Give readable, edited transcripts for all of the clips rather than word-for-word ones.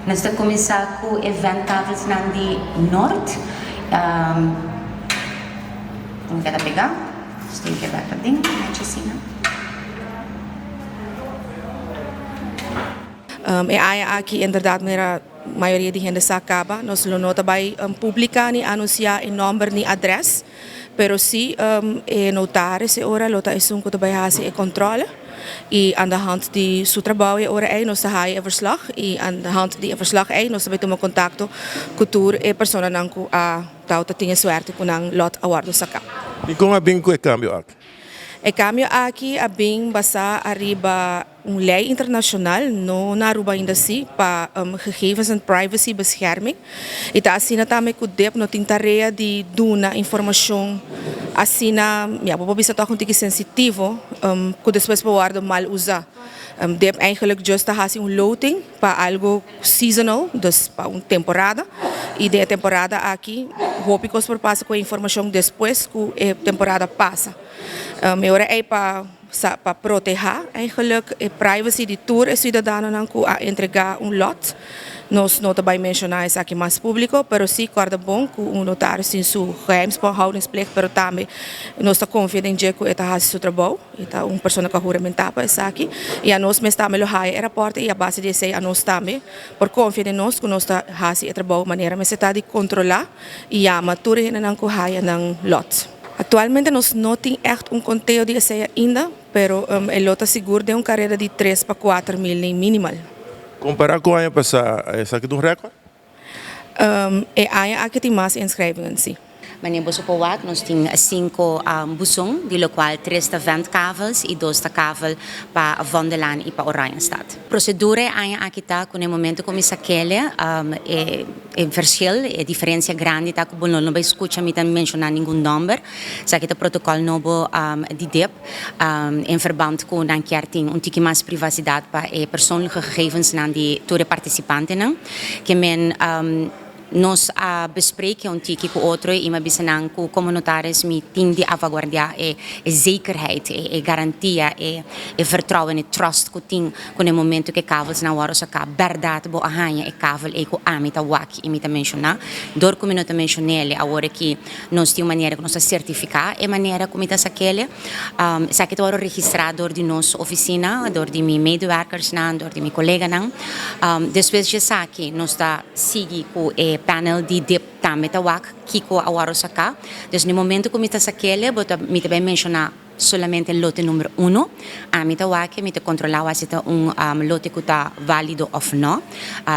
Nos ta kuminsá ku e ventkavelsnan di Noord. Un keda pegá. Nos tin ke bek aden, nechi asina. E aña aki inderdaad manera mayoria di hende sa caba nos lo no ta bay publica ni anuncia e nomber ni adres pero si e notaris e ora lo ta esun cu ta bay haci e controle y aan de hand di su trabao e ora ey nos ta haya e verslag y aan de hand di e verslag ey nos ta bay tuma contacto cu tur e personanan cu a tawata tin e suerte cu nan lot a wordo saca. Y con a bin cu e cambio aki? E cambio aki a bin basa ariba Un lei internashonal, no na Aruba ainda si, pa gegevens en privacy bescherming. I ta asina tambe ku dip no tin tarea di duna informashon asina, ya bo por bisa tòg un tiki sensitivo, ku despues por wòrdu mal usá. Dip eigenlijk just ta hasi un loting pa algu seasonal, dus pa un temporada, i den e temporada aki hopi kos por pasa ku e informashon despues ku e temporada pasa. E ora ei pa. Sa pa protehá eigenlijk e privacy di tur e siudadanonan ku a entregá un lòt. Nos no ta bai menshoná esaki mas públiko, pero sí kòrda bon ku un notario tin su geheimhoudingsplicht, pero tambe nos ta konfia den dje ku e ta hasi su trabou. E ta un persona ku a huramentá pa esaki. I anos mes tambe lo haya e rapòrte i a base di esei anos tambe por konfia den nos ku nos ta hasi e trabou manera mester ta di kontrolá i yama tur e hendenan ku haya nan lòt. Actualmente nos no tin echt un conteo di esey ainda, pero e lo ta sigur den un careda di tres pa 4000 ni minimal. Compara cu aña pasa, esaki ta un record? E aña aki tin mas inschrijvingen, si. Manera boso por wak, nos tin sinku buzon, di lokual tres ta ventkavels i dos ta kavel pa Vondellaan i pa Oranjestad. Prosedura e aña aki ta ku na e momento ku mi sakele e E verschil, e diferencia grandi ta cu bo no lo bay scucha mi ta menciona ningun nomber. Esaki ta protocol nobo di dip en verband cu nan kier tin un tiki mas privacidad pa e persoonlijke gegevensnan di tur e participantenan. Ke men nos a bespreken un tiki cu otro y mi a bisa nan cu como notaris mi tin di avaguardia e zekerheid, e garantia, e vertrouwen, e trust cu tin Ku na e momento ku e kavelsnan wòrdu saká, bèrdat bo a haña e kavel ei ku ami ta wak i mi ta menshoná. Dor ku mi no ta menshon'é awor aki nos tin un manera ku nos ta sertifiká e manera ku mi ta sak'é. Esaki ta wòrdu registrá dor di nos ofisina, dor di mi medewerkersnan, dor di mi koleganan. Despues di esaki nos ta sigui ku e panel di dip tambe ta wak kiko a wòrdu saká. Dus na e momento ku mi ta sak'é bo ta mi ta bai menshoná. Solamente lote number uno. Ami ta wak, mi ta kontrolá wak si ta un lote ku ta válido òf nò.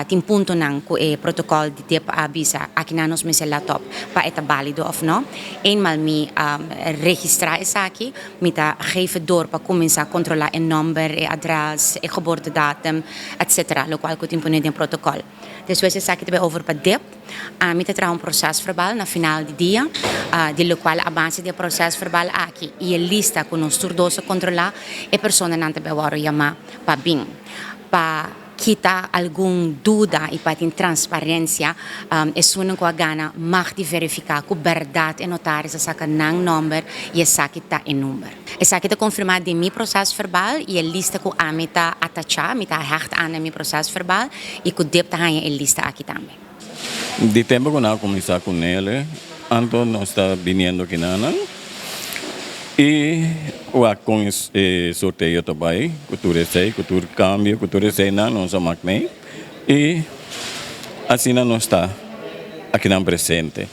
Tin puntonan ku e protokòl di dip a bisa akinan nos mester lèt op pa e ta bálido òf nò. Eenmaal mi registrá esaki, mi ta geef dor pa kuminsá kontrolá e nòmber, e adrès, e geboortedatum, etsetera, lokual ku tin pone den protokòl. Despues esaki ta bai over pa dip. Ami ta traha un prosèsverbal na final di dia, di lokual a base di e prosèsverbal aki i e lista ku nos tur dos a kontrolá, e personanan ta bai wòrdu yamá pa bin. Pa kita algun duda i pa tin transparensia, esunnan ku a gana mag di verifiká ku bèrdat e notaris a saka nan nòmber i esaki ta e number. Esaki ta konfirmá den mi prosèsverbal i e lista ku ami ta atachá, mi ta hègt aan na mi prosèsverbal i ku dip ta haña e lista aki tambe. Di tempu ku nan a kuminsá ku nele, anto nos ta biniendo kinanan i wak kon e sorteo ta bai ku tur esei, ku tur kambio, ku tur eseinan nos a mak mei i asina nos ta akinan presente.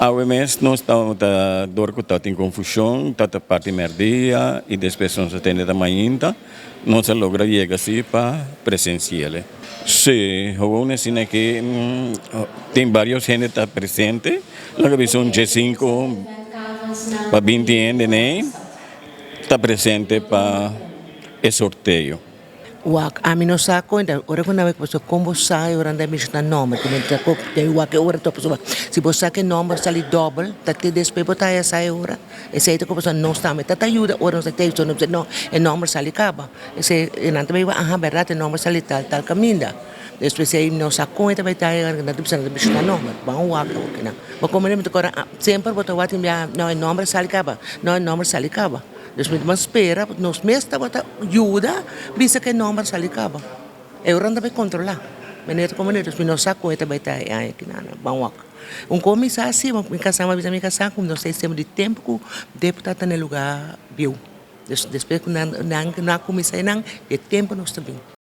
Awe mes nos tabata dor ku tabatin konfushon, tabata parti mèrdia i despues nos a tende ta mainta. Nos a logra yega si pa presenciele. Si, gewoon asina ke tin varios hende ta presente, laga bisa un diesinco pa binti hende nei ta presente pa e sorteo. Wak, ami no sa cuenta, ora cu nan wak pasobra con bo sa e ora nan ta menciona nomber, cu ta cu ta wak e ora ta pasobra si bo sa cu e nomber sali dobel ta te despues bo ta haya sa e ora, esey ta cu pasobra nos tambe ta ta yuda ora nos ta tey nos bisa no e nomber sali caba, esey nan ta bay wak aha berdad e nomber sali tal tal caminda, despues ey no sa con e ta bay ta nan ta bisa nan ta menciona nomber, ban wak awor kinan, bo como mi ta corda semper bo ta wak tin bia no e nomber sali caba, no e nomber sali caba. Dus mi ta spera nos mes tabata yuda bisa ku e nòmber sali kaba. E ora nan ta bai kontrolá. Manera ta como dus mi no sa con e ta bay ta e aña aki nan. Ban wak. Un con mi sa si, mi casa mi a bisa mi casa cu nos ta estima di tempo cu deputado ta na e lugar bieu. Dus despues cu nan nan a cuminsa nan, e tempo nos ta bin.